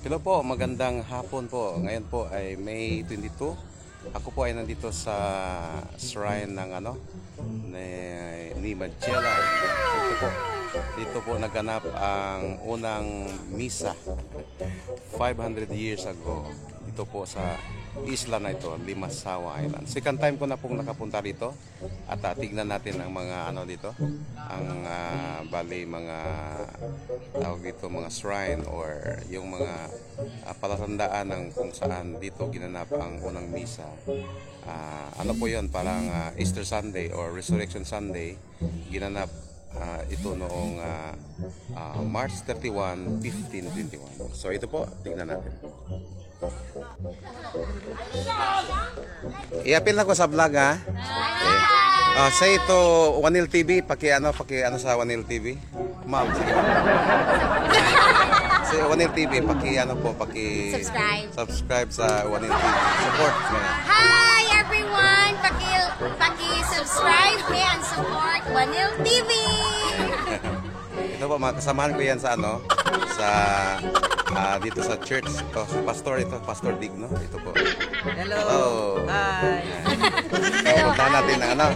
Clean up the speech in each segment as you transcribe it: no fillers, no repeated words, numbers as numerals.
Hello po, magandang hapon po. Ngayon po ay May 22. Ako po ay nandito sa shrine ng ano ni Magellan. Ito po. Dito po naganap ang unang misa 500 years ago. Dito po sa isla na ito, Limasawa Island. Second time ko na pong nakapunta rito at tignan natin ang mga ano dito, ang bali mga tawag dito, mga shrine or yung mga palatandaan ng kung saan dito ginanap ang unang misa. Ano po 'yon, parang Easter Sunday or Resurrection Sunday, ginanap ito noong March 31, 1521. So ito po, tignan natin. I-appeal na ko sa vlog, ha. Okay. Say ito Wanil TV, paki ano sa Wanil TV. Ma'am, sige, ma'am. Say Wanil TV, paki ano po, paki Subscribe. Subscribe sa Wanil TV. Support. Ganyan. Hi everyone! Paki subscribe and support Wanil TV! Ito po, mga kasamahan ko yan sa ano, sa dito sa church. Ito, pastor ito, Pastor Digno. Ito po. Hello. Hello. Hi. So, puntahan natin ang ano.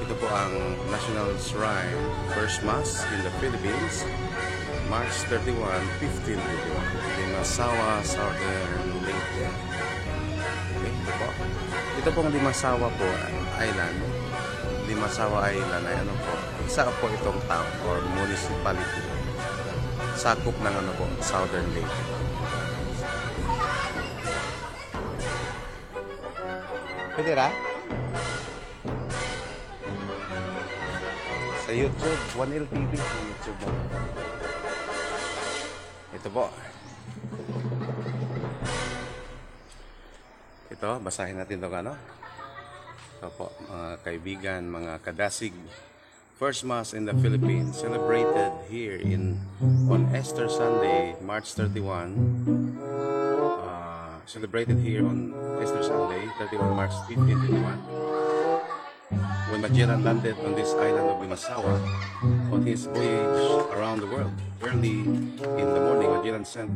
Ito po ang National Shrine, First Mass in the Philippines, March 31, 1521. Limasawa, Southern Leyte. Okay, ito po. Ito pong Limasawa po Island. Limasawa Island ay ano po, isa po itong town or municipality. Sakop ng ano po, Southern Leyte. Pwede ra? Sa YouTube, 1L TV sa YouTube mo. Ito po. Ito, basahin natin itong ano. Ito po, mga kaibigan, mga kadasig. First Mass in the Philippines, celebrated here in on Easter Sunday, March 31. Celebrated here on Easter Sunday, 31 March 1521, when Magellan landed on this island of Limasawa on his voyage around the world. Early in the morning, Magellan sent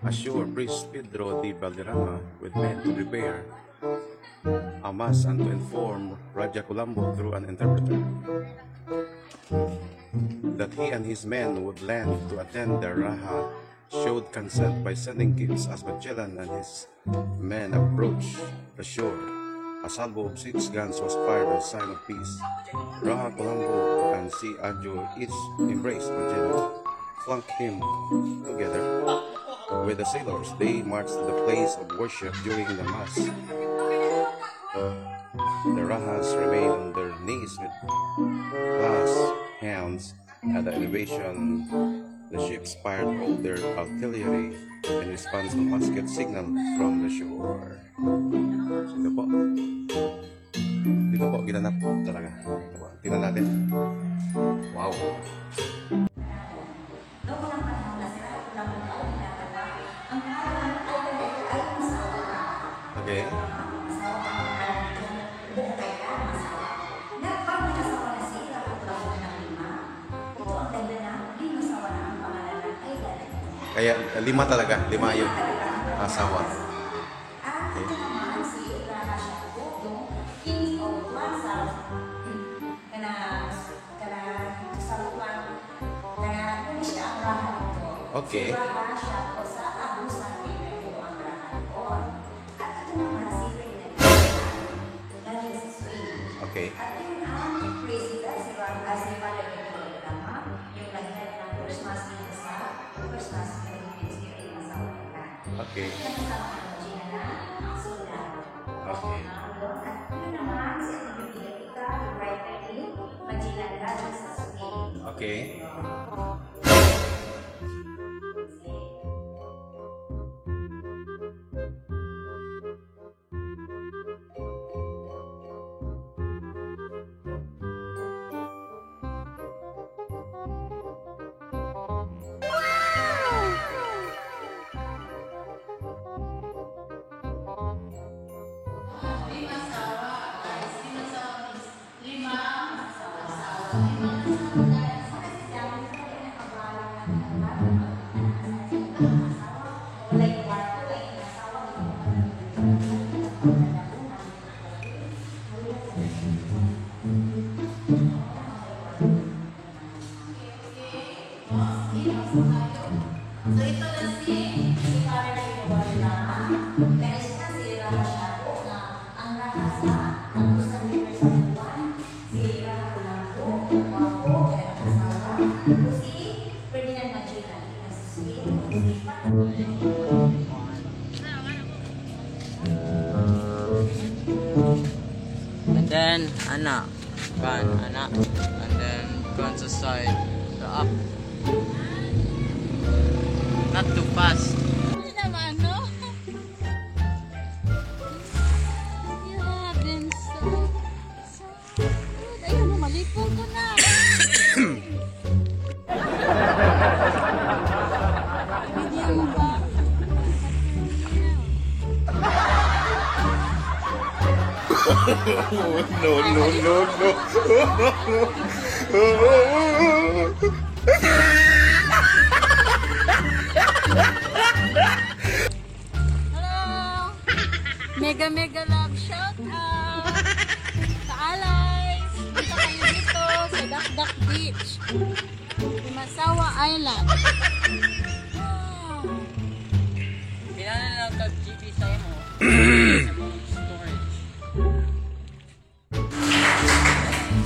ashore priest Pedro de Valderrama with men to prepare a mass and to inform Raja Colombo through an interpreter that he and his men would land to attend. The Raha showed consent by sending gifts. As Magellan and his men approached the shore, a salvo of six guns was fired as a sign of peace. Raha Colombo and Si Adjo each embraced Magellan, flanked him together with the sailors. They marched to the place of worship during the mass. The Rahas remained on their knees with clasped hands at the elevation. The ships fired all their artillery in response to musket signal from the shore. So, ito po. Dito po, ginanap talaga. Ito po. Tingnan natin. Wow. Noong unang panahon na sila unang ginagawa, ang pangalan ay asawa ka. Asawa ka ang pangalan nito. Buong kailan ang asawa. Na pag may asawa na sila, pagkaroon ng lima, ito ang dahilan na Limasawa na ang pangalan ng island na ito. Kaya lima talaga. Lima yung asawa. At ito naman si Raha Shapo, yung King of Mansa, kana kana sa Luan, kana kung siya ang Raha dito. Si Raha Shapo sa Agusan ito ang Raha doon. At ito naman si Reyna galing sa Spain. At yun ang president, si Raha, si Father Benito Lama, yung nag-head ng First Mass dito sa First Mass Philippines here in Limasawa Island. Nakasama ang Gina na sundalo. At yun naman, si Ate Biblia, yung writer ni Magellan galing sa Spain. So ito na si Father Rama. Kaya siya si Raha Shago nga ang raha sa Agusan River sa Buwan, si Raha Kulambo, Wapo, kaya ang asawa, o si Ferdinand Magellan, si Spain, o si And then, ana. Kan, ana. And then, go sa side. The up. Not too fast. Ano naman, no? You have been so, so good. Ayun, malipong ko na. Video mo ba? No, no, no, no. Hello! Mega mega love shout out! Sa Allies! Punta kayo dito sa Dakdak Beach, Limasawa Island. Wow! Pinana lang kag GB sa imo. Storage.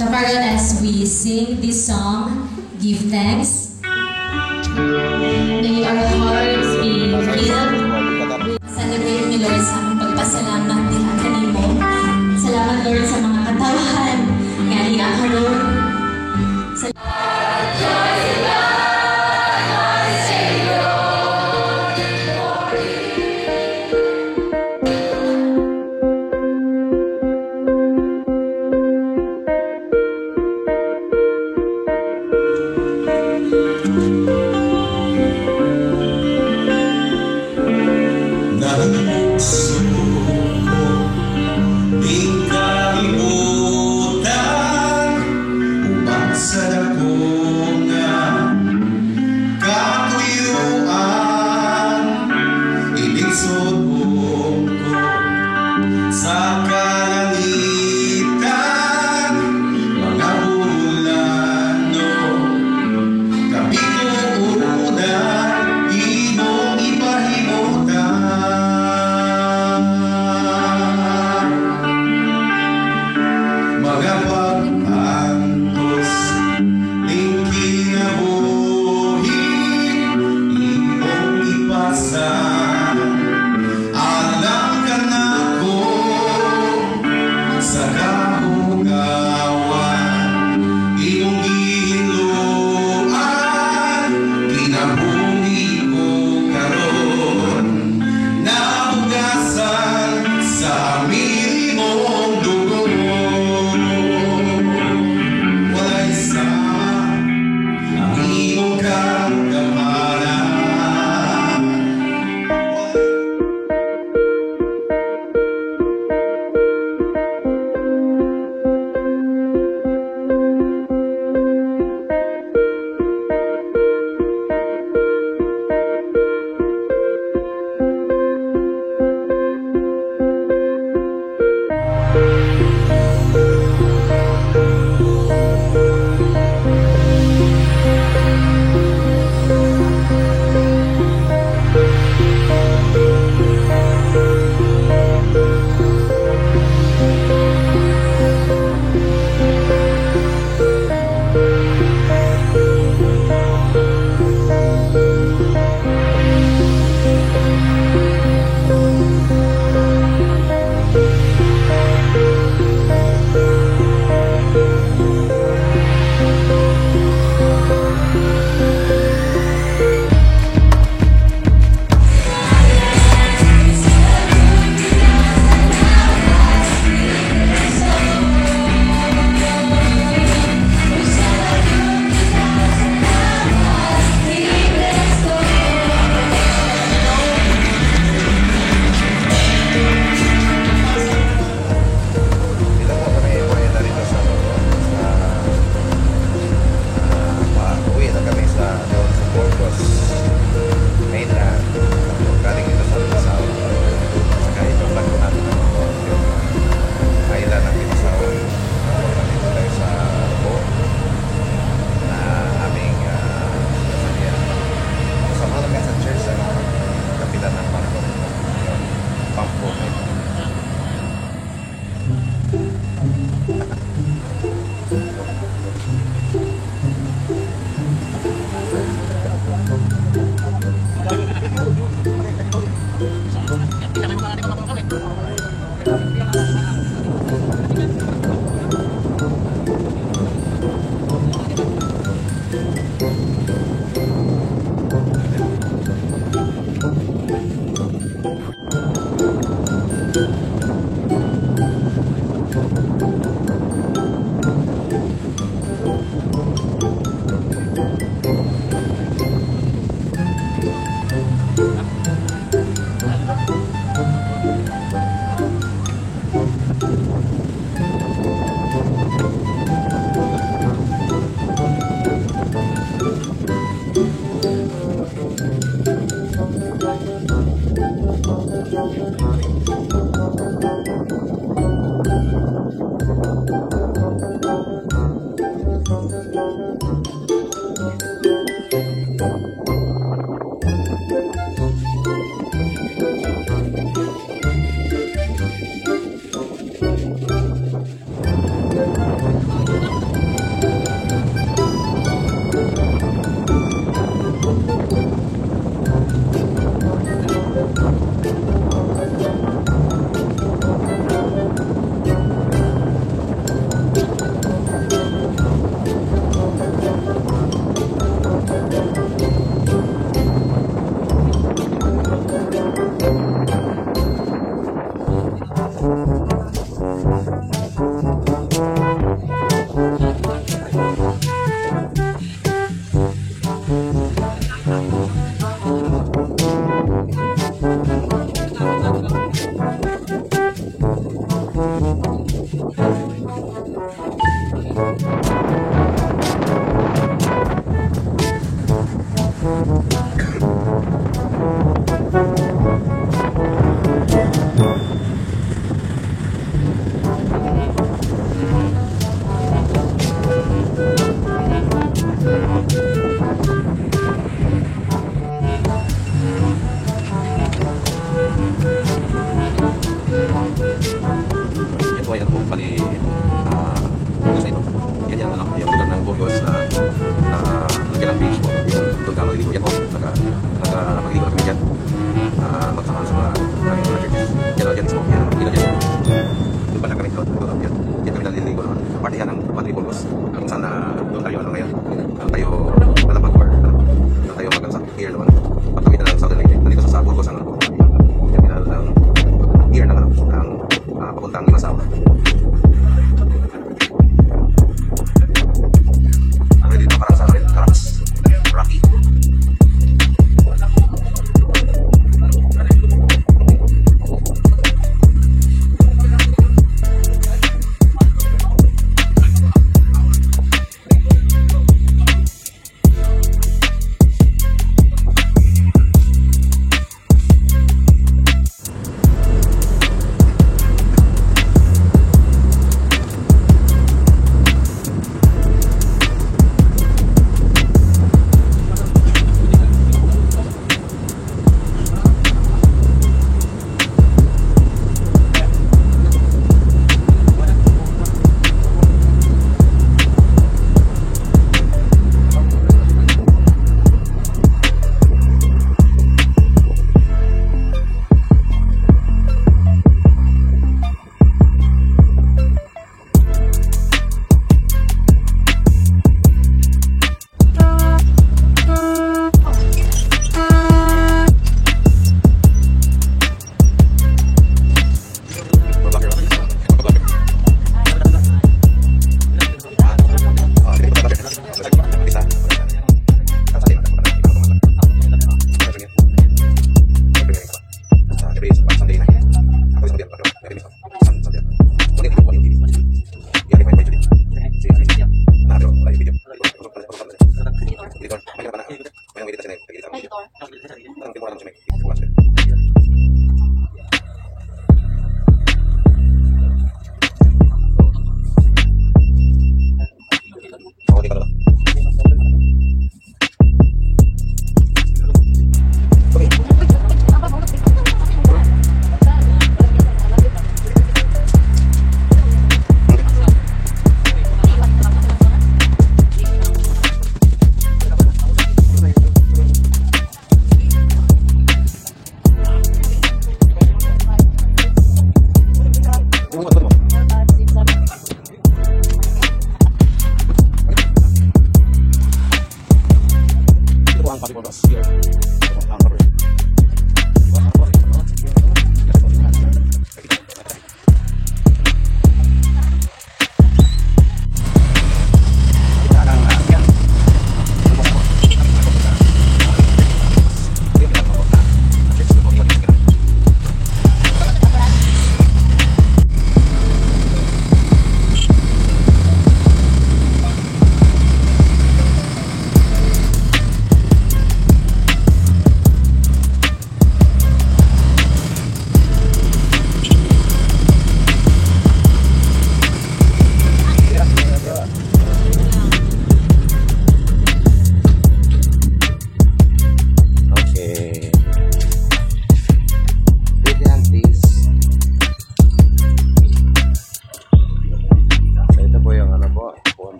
So parang as we sing this song, give thanks. May our hearts be filled. Celebrate ni Lord sa among pagpasalamat diha kanimo. Salamat, Lord, sa mga katawhan nga niya karon. Nagsuko, di ka. Ito ay ano po, bali, sa ito. Yan yung ano, yung lugar ng Burgos na na lagyan ng beach po. Yung doon ka maliligo. Yan po, magliligo na kami dyan. Magsamahan sa mga aming mga churches. Yan, oh, yan mismo. Yan, kita dyan. Doon pala kami doon. Doon, yan. Yan kami naliligo naman. Parte yan ng Padre Burgos. Ang